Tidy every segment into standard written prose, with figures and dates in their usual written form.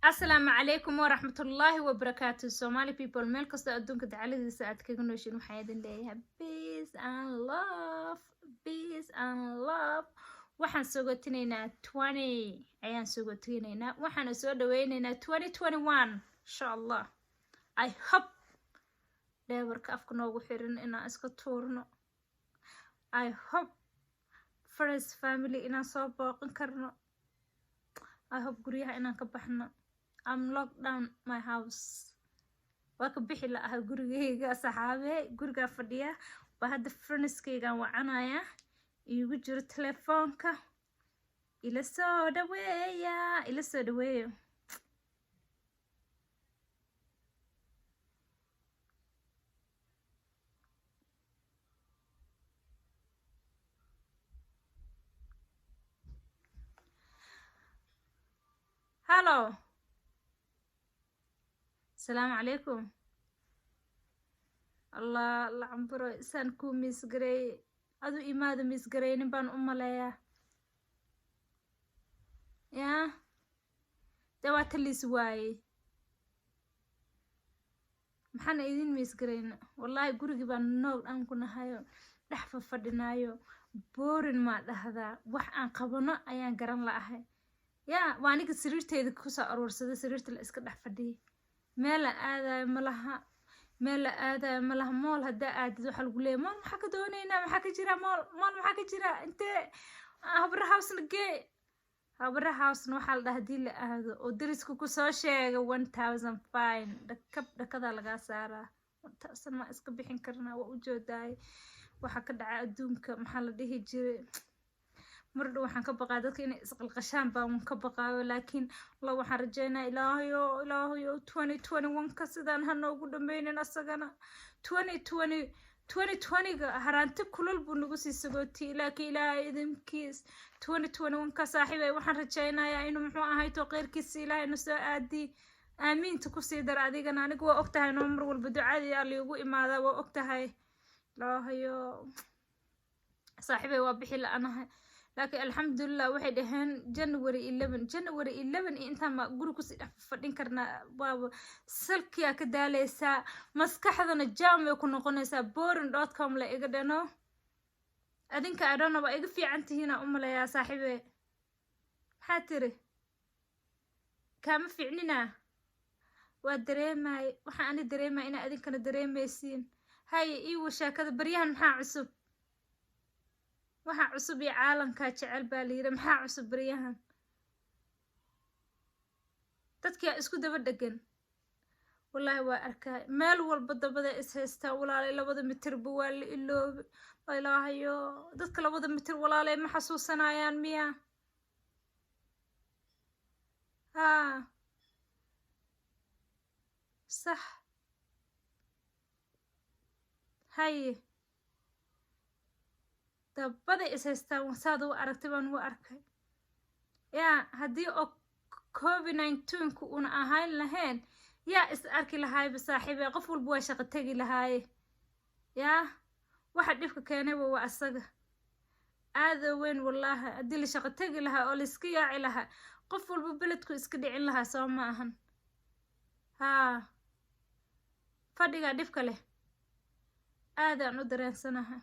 Asalaamu calaykum waraxmatullaahi wabarakaatu. Somali people, meel kastoo adduunka dacaladiisa aad kaga nooshiin, waxaa idin leeyahay peace and love, peace and love. Waxaan sogotinaynaa 20 ayaan sogotinaynaa, waxaana soo dhaweynaynaa 2021, insha Allah. I hope dheebarka afka noogu xirin inaan iska tuurno. I hope first family inaan soo booqan karno. I hope guryaha inaan ka baxno. I'm locked down my house, waa ka bixi la ahaa gurigayga, saxaabe. Gurigaa fadhiya baa hadda friendskaygaan wacanaya, iigu jiro telefoonka. Ila soo dhaweeya, ila soo dhaweeya. Hallo, asalaamu calaykum. Allah la camburo, isaan kuu miss gareey, adu imaada miss gareynin baan u maleeyaa. Yaa dee waa taliis waayey, maxaana idin miss gareyna? Wallaahi gurigii baan noog dhan ku nahayo, dhex fafadhinaayo, boring maa dhahdaa. Wax aan qabano ayaan garan la'ahay. Yaa waa aniga sariirteeda kusoo aruursaday, sariirta la iska dhex fadhiyay. Meel la aadayo ma laha, meel la aadayo ma laha. Mall haddaa aadid, waxaa lagu leeyahy, "Mall maxaa ka doonaynaa? Maxaa ka jira mall? Mall maxaa ka jira? Intee Habra Housena gee?" Habra Housena waxaa la dhaha hadii la aado oo dariska kusoo sheega, 1000 fine, dhakab dhakadaa lagaa saaraa. 1000 maa iska bixin karnaa? Waa ujeedaay waxaa ka dhaca adduunka. Maxaa la dhihi jiray? Mardhow waxaan ka baqaa dadka inay isqalqashaan baan ka baqaayo, laakiin la waxaan rajeynaa, Ilaahayo, Ilaahayo, 2021-ka sidaan ha noogu dhameynin asagana. 2020, 2020-ga haraanti kulul buu nagu sii sagootiyey, laakiin Ilaahay idinkiis 2021-ka, saaxiibay, waxaan rajeynayaa inuu muxuu ahayto qeyrkiisa Ilaahay na soo aadiy. Aamiinta kusii dar adigana. Aniga waa ogtahay noo, mar walba ducadii Alla igu imaadaa, waa ogtahay. Ilaahayo, saaxiibay, waa bixi la-anahay, laakiin alxamdulilah. Waxay dhaheen January 11, January 11 iyo intaan ma guri kusii dhex fadhin karnaa? Waaba salkiyaa ka daaleysaa, maskaxdana jam way ku noqonaysaa. Boring.com la iga dhano. Adinka adhona waa iga fiican tihiinaa u maleeyaa. Saaxiibe, maxaa tiri? Kaama fiicnina, waa dareemay waxaa ani dareemaya inaa adinkana dareemaysiin. Haye, iiwa sheekada baryahan, maxaa cusub? Waxaa cusub iyo caalamkaa jecel baa layidhi. Maxaa cusub baryahan? Dadkia isku daba dhegan, wallaahi waa arkaay meel walba dabada is haystaa. Walaalay, labada mitirba waa la iloobe. Ilaahayo, dadka labada mitir, walaalay, ma xasuusanayaan miya? Haa, sax. Haye, dabada is haystaan, saad u aragtay baan u arkay. Yaa haddii oo COVID-19-ku una ahayn lahayn, yaa is arki lahaayba, saaxiibe? Qof walba waa shaqo tegi lahaaye. Yaa waxa dhibka keenayba waa asaga aada weyn. Wallaahi haddii la shaqo tegi lahaa oo laiska yaaci lahaa, qof walba beledku iska dhicin lahaa, soo ma ahan? Haa, fadhigaa dhibka leh, aadaan u dareensanahay,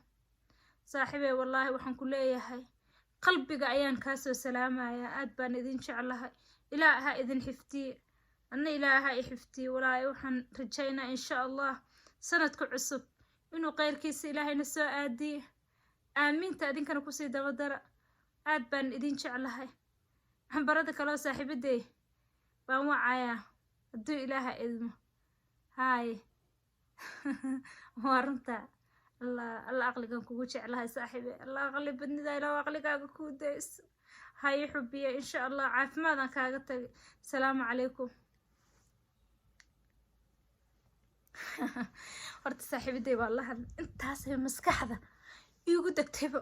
saaxiibey. Wallaahi waxaan ku leeyahay, qalbiga ayaan kaasoo salaamayaa. Aad baan idin jeclahay. Ilaah ha idin xifdiye, anna Ilaah ha i xifdiye. Walaahi waxaan rajaynaa, insha Allah, sanadka cusub inuu kheyrkiisa Ilaahayna soo aadiye. Aamiinta idinkana kusii dabadara. Aad baan idin jeclahay. Cambarada kaloo saaxiibaday baan wacayaa hadduu Ilaaha idmo. Haay, waa runta. Allah, Allah, aqligan kugu jeclahay, saaxiibe. Allah, aqli badnida Ilaah aqligaaga kuu dayso hayi xubiya. Insha Allah caafimaadaan kaaga tagay. Asalaamu calaykum. Horta saaxiibaday baa la hadlay, intaasay maskaxda iigu degtayba,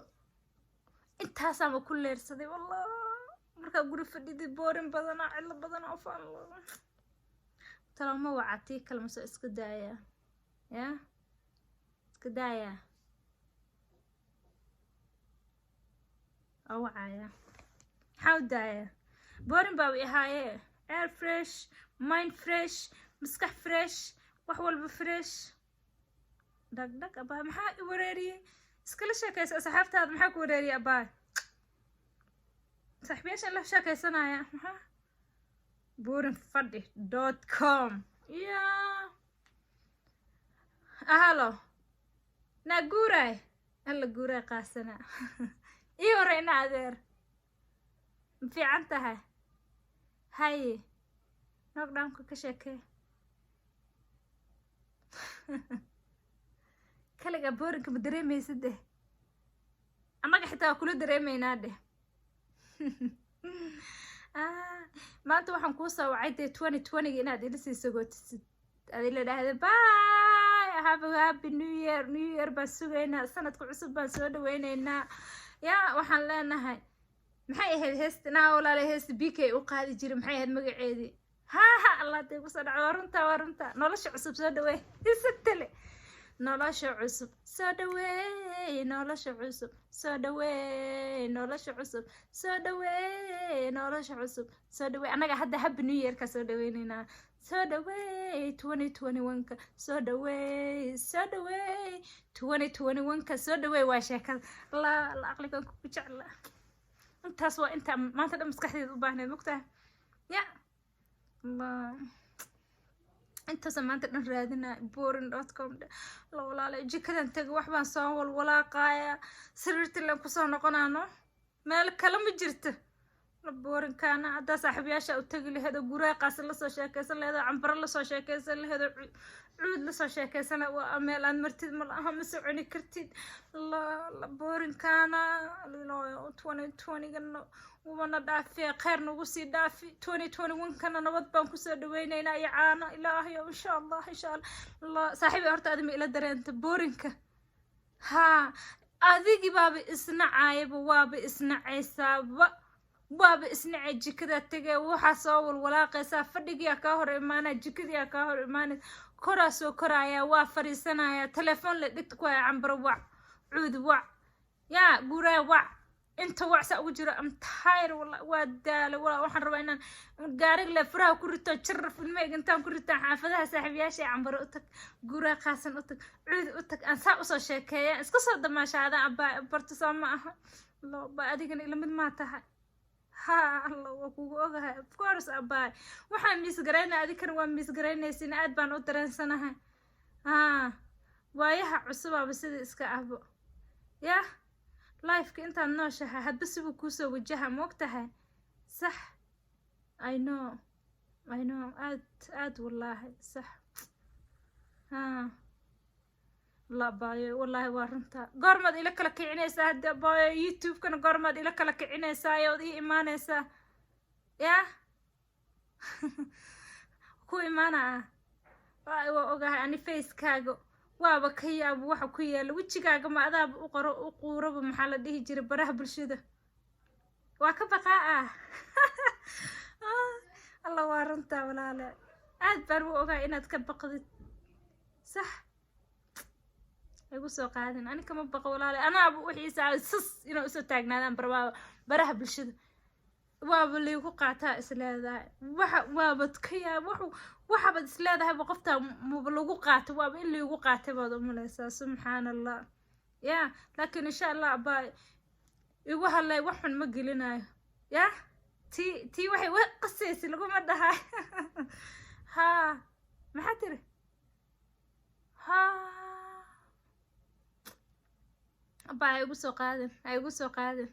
intaasaanba ku leersaday. Wallah, markaa guri fadhidi, boring badanaa, cidlo badanaa, ofaan talama waca. Tii kale masoo iska daayaa? Ya iska daayaa oo wacayaa, maxaa u daayaa? Boring baaba ihaayee. Air fresh, mind fresh, maskax fresh, wax walba fresh. Dhag dhag. Abaa, maxaa i wareeriyey? Iskala sheekaysa asxaabtaada. Maxaa ku wareeriyey, abaa? Saaxiibayaashan la sheekaysanaya. Maxaa boringfadhi.com ya? Ahalo naa guuraay, alla guuraay qaasana. Ii hore ina adeer, ma fiican tahay? Haye, lockdownka ka sheekee. Kaligaa boringka ma dareemaysid deh, annaga xitaa waa kula dareemaynaa dheh. Maanta waxaan kuu soo wacay dee 2020-ga inaad ila sii sagootisid, aad ila dhahda bye, have a happy new year. New year baan sugaynaa, sanadka cusub baan soo dhaweyneynaa. Ya, waxaan leenahay, maxay ahayd heesta naa walaala, heesta BK u qaadi jiray? Maxay ahayd magaceedii? Ha ha, Allah dee kusoo dhaca. Waa runta, waa runta. Nolosha cusub soo dhaweey, isagtale nolosha cusub soo dhaweey, nolosha cusub soo dhaweey, nolosha cusub soo dhaweey, nolosha cusub soo dhaweey. Annaga hadda happy new year ka soo dhaweyneynaa. Soo dhaweey 2021-ka, soo dhaweey, soo dhaweey 2021-ka, soo dhaweey. Waa sheekada la la aqligan kugu jecla. Intaas waa intaa maanta dhan maskaxdeeda u baahneed, mogtahay? Ya Allah, intaasa maanta dhan raadinaya boring.com. La walaalay, jikadan taga, wax baan soo walwalaaqaya, sariirta len kusoo noqonaano, meel kale ma jirto. La boringkaana haddaa saaxiibayaasha u tagi laheed oo guraaqaas lasoo sheekaysan laheed oo cambaro lasoo sheekaysan laheed oo cuud lasoo sheekaysana, waa meel aad martid ma laha, ma soconi kartid. La la boringkaana 2020-gana wubana dhaafiya, kheyr nagu sii dhaafi. 2021-kana nabad baan kusoo dhaweyneynaa iyo caano Ilaahayo, insha Allah, insha Allah. La saaxiibay, horta adima ila dareenta boringka? Haa, adigi baaba isnacaayaba, waaba isnacaysaaba, waaba isnacay. Jikadaa tegee, waxaa soo walwalaaqaysaa, fadhigiyaa kaa hor imaanaya, jikadiyaa kaa hor imaanaysa, koraa soo koraaya, waa fadhiisanaya, telefoon la dhigta ku haya, cambaro wac, cuud wac, yaa guraa wac, inta wac saa ugu jiro. Am tired walla, waa daalay walla. Waxaan rabaa inaan gaariga le furaha ku rito, jaraf ilmahayga intaan ku ritaan, xaafadaha saaxiibayaasha ee cambaro u tag, guraa qaasan u tag, cuud u tag, aan saa usoo sheekeeya, iska soo damaashaada. Abaa barto, soo ma aha? Lo ba adigana ila mid maa tahay? Ha, Alla waa kugu ogahay, of course. Abaay, waxaan miss garaynaya, adinkana waa miss garaynaysin, aad baan u dareensanahay. Ha, waayaha cusubaaba sida iska ahbo. Yah, lifeka intaad nooshahay hadba sibuu kuusoo wajaha, ma og tahay? Sax, I know, I know, aad aad wallaahi sax. Ha la baayo, wallaahi waa runta. Goormaad ila kala kicinaysaa hadda, baayo? YouTube-kana goormaad ila kala kicinaysaa ood ii imaanaysaa? Yah, ku imaana ah. Waa ogahay ani facekaaga, waaba ka yaabo waxa ku yaala wejigaaga. Ma adaaba u qoro u quuraba? Maxaa la dhihi jiray, baraha bulshada waa ka baqaa ah. Alla waa runtaa walaale, aad baan u ogahay inaad ka baqdid. Sax, igu soo qaadin, ani kama baqo walaale. Anaaba u xiisaa sas inay usoo taagnaadaan barbaaba baraha bulshada, waaba laygu qaataa isleedahay. Waxa waabad ka yaab, wuxu waxaabad isleedahayba qoftaa maba lagu qaato, waaba in laygu qaatay baad umalaysaa. Subxaan Allah ya. Laakiin insha Allah abaa igu hadlay, wax xun ma gelinayo. Ya, tii tii waxay wa qasaysa laguma dhahay. Ha, maxaa tiri? Ha abaa, ha igu soo qaadin, ha igu soo qaadin,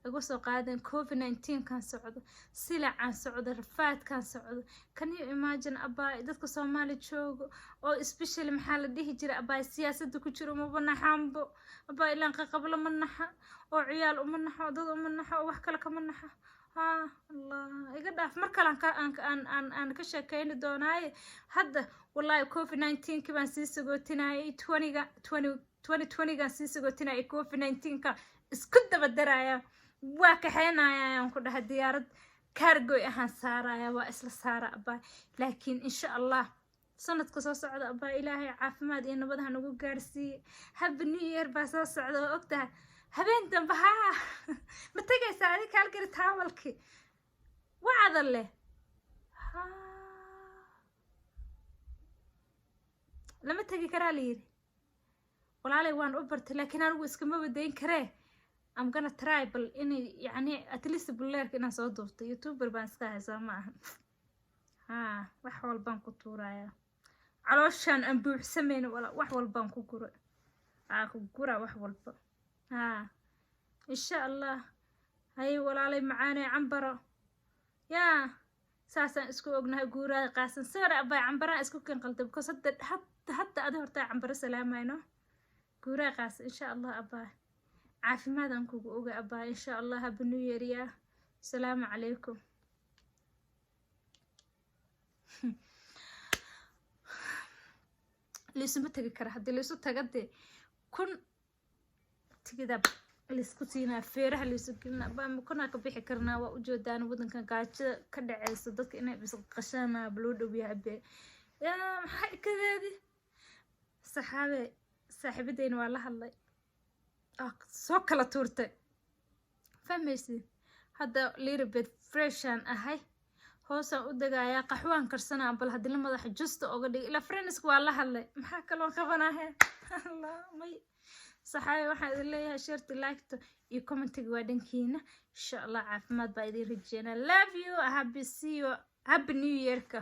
igu soo qaadin. COVID-19 kan socdo, silacaan socdo, rafaadkan socdo. Can you imagine, abaa, dadka Soomaali joogo oo especially, maxaa la dhihi jiray, abaa, siyaasadda ku jiro maba naxaanbo, abaa, ilaan qaqablo ma naxa oo ciyaal uma naxo, dad uma naxo oo wax kale kama naxa. Ha Allah, iga dhaaf, mar kale aan ka aan aan aan aan ka sheekeyni doonaaye. Hadda wallahi COVID-19 ki baan sii sagootinayay, twentyga twenty 2020-gaan sii sagootinayay, COVID-19-ka isku daba daraya, waa kaxeynaya ayaan ku dhahay, diyaarad kaargoy ahaan saaraya, waa isla saara abaa. Laakiin insha Allah sanadka soo socda, abaa, Ilaahay caafimaad iyo nabad ha nagu gaarsiiye. Happy new year baa soo socda, oo ogtahay habeen dambe. Haa, ma tegaysaa adi Kaalgari taawalki wacda leh? Lama tegi karaa la yidhi. Walaalay, waan u bartay, laakiin anigu iskama wadayn karee. I'm gonna try bal inay yacni at least buleerka inaan soo duubto. YouTuber baan iska haysaa, ma aha? Haa, wax walbaan ku tuurayaa. Calooshaan aan buuxsamayn, wala wax walbaan ku gura, aa ku gura wax walba. Haa, insha Allah. Hay, walaalay macaanay, Cambaro, yaa saasaan isku ognahay. Guuraada qaasan sawir abay Cambaraan isku kan qalda, because hadda hadda hadda adi hortaa Cambaro salaamayno. Guuraa qaasan, insha Allah abaa, caafimaadaan kugu oga abaa, insha Allah. Happy New Year. Yaa asalaamu calaykum. Laisuma tegi kara. Haddii laisu taga dee 1000 tigida laisku siinaa, feeraha laisu gelinaa baa kunaa ka bixi karnaa. Waa ujeedaan waddankan gaajada ka dhaceyso, dadka inay bisqashaana loo dhow yahay be. Yaa maxaa ikadeedi saxaabe, saaxiibadeyna waa la hadlay, soo kala tuurtay, fahmaysid? Hadda little bit freshan ahay, hoosaan u degayaa, qaxwaan karsanaa. Bal haddii la madaxa justa oga dhigay ilaa friendska waa la hadlay, maxaa kaloo qabanahe? Allah may. Saxaabe, waxaan idin leeyahay shareti, liketa iyo commentiga waa dhankiina. Insha Allah caafimaad baa idin rajeynaa. Love you, happy, see you, happy New Yearka.